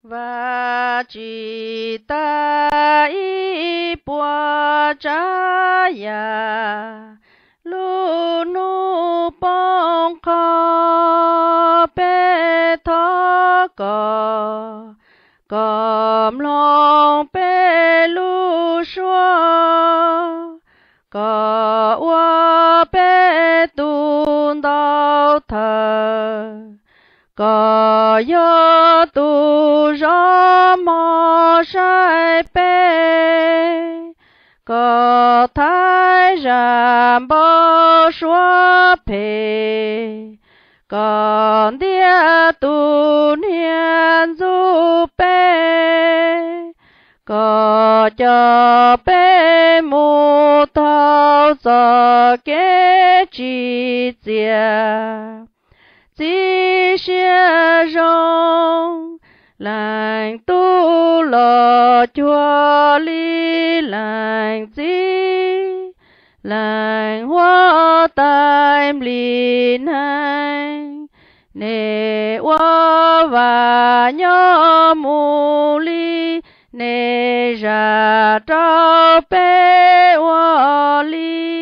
Vajtswv tag ib puas tsav yam, lub hnub poob qho peb thov kom, kom mloog peb lub suab, kom ua peb tus ntaub thawj, kom yog tus zov hmo saib peb, kom thaiv zam npau suav phem, kom ntiab tus niag ntxub peb, kom coj peb mus tau txoj kev tsim txiaj. Txiv siab zoo, leej tub los cuag li leej txiv, leej huab tais nplij hneev. Nej ua vam nyob mus li, nej zam rau peb ua li.